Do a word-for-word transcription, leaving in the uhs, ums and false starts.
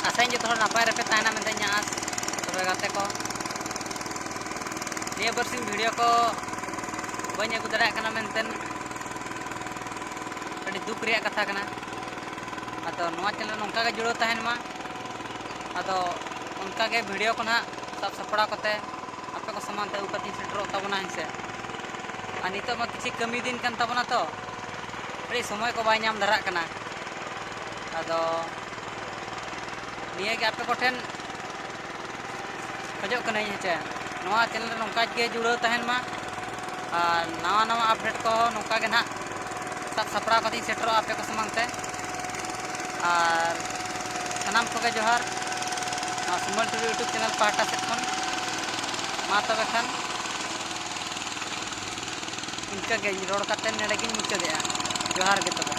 ᱟᱥᱟᱭᱟᱹᱧ ᱡᱚᱛᱚ ᱦᱚᱲ ᱱᱟᱯᱟᱭ ᱨᱮᱯᱮ ᱛᱟᱦᱮᱱᱟ ᱢᱮᱱᱛᱮ ᱤᱧᱟᱹᱜ ᱟᱸᱥ᱾ ᱛᱚᱵᱮ ᱜᱟᱛᱮ ᱠᱚ, ᱱᱤᱭᱟᱹ ᱵᱟᱨᱥᱤᱧ ᱵᱷᱤᱰᱤᱭᱳ ᱠᱚ ᱵᱟᱹᱧ ᱟᱹᱜᱩ ᱫᱟᱲᱮᱭᱟᱜ ᱠᱟᱱᱟ ᱢᱮᱱᱛᱮ ᱟᱹᱰᱤ ᱫᱩᱠ ᱨᱮᱭᱟᱜ ᱠᱟᱛᱷᱟ ᱠᱟᱱᱟ᱾ ᱟᱫᱚ ᱱᱚᱣᱟ ᱪᱮᱱᱮᱞ ᱱᱚᱝᱠᱟ ᱜᱮ ᱡᱩᱲᱟᱹᱣ ᱛᱟᱦᱮᱱ ᱢᱟ᱾ ᱟᱫᱚ ᱚᱱᱠᱟ ᱜᱮ ᱵᱷᱤᱰᱤᱭᱳ ᱠᱚ ᱱᱟᱦᱟᱜ ᱥᱟᱵ ᱥᱟᱯᱲᱟᱣ ᱠᱟᱛᱮ ᱟᱯᱮ ᱠᱚ ᱥᱟᱢᱟᱝ ᱛᱮ ᱟᱹᱜᱩ ᱠᱟᱛᱮᱧ ᱥᱮᱴᱮᱨᱚᱜ ᱛᱟᱵᱚᱱᱟ, ᱦᱮᱸ ᱥᱮ᱾ ᱟᱨ ᱱᱤᱛᱚᱜ ᱢᱟ ᱠᱤᱪᱷᱩ ᱠᱟᱹᱢᱤ ᱫᱤᱱ ᱠᱟᱱ ᱛᱟᱵᱚᱱᱟ ᱛᱚ, ᱟᱹᱰᱤ ᱥᱚᱢᱚᱭ ᱠᱚ ᱵᱟᱭ ᱧᱟᱢ ᱫᱷᱟᱨᱟᱜ ᱠᱟᱱᱟ᱾ ᱟᱫᱚ ᱱᱤᱭᱟᱹ ᱜᱮ ᱟᱯᱮ ᱠᱚᱴᱷᱮᱱ ᱠᱷᱚᱡᱚᱜ ᱠᱟᱹᱱᱟᱹᱧ, ᱦᱮᱸ ᱪᱮ, ᱱᱚᱣᱟ ᱪᱮᱱᱮᱞ ᱨᱮ ᱱᱚᱝᱠᱟ ᱜᱮ ᱡᱩᱲᱟᱹᱣ ᱛᱟᱦᱮᱱ ᱢᱟ᱾ ᱟᱨ ᱱᱟᱣᱟ ᱱᱟᱣᱟ ᱟᱯᱰᱮᱴ ᱠᱚ ᱱᱚᱝᱠᱟ ᱜᱮ ᱱᱟᱦᱟᱜ ᱥᱟᱵ ᱥᱟᱯᱲᱟᱣ ᱠᱟᱛᱮᱧ ᱥᱮᱴᱮᱨᱚᱜᱼᱟ ᱟᱯᱮ ᱠᱚ ᱥᱟᱢᱟᱝ ᱛᱮ᱾ ᱟᱨ ᱥᱟᱱᱟᱢ ᱠᱚᱜᱮ ᱡᱚᱦᱟᱨ, ᱱᱚᱣᱟ ᱥᱩᱢᱚᱞ ᱴᱩᱰᱩ YouTube ᱪᱮᱱᱮᱞ ᱯᱟᱦᱴᱟ ᱥᱮᱫ ᱠᱷᱚᱱ᱾ ᱢᱟ ᱛᱚᱵᱮ ᱠᱷᱟᱱ ᱤᱱᱠᱟᱹ ᱜᱮ ᱨᱚᱲ ᱠᱟᱛᱮ ᱱᱚᱰᱮ ᱜᱤᱧ ᱢᱩᱪᱟᱹᱫᱮᱜᱼᱟ᱾ ᱡᱚᱦᱟᱨ ᱜᱮ ᱛᱚᱵᱮ᱾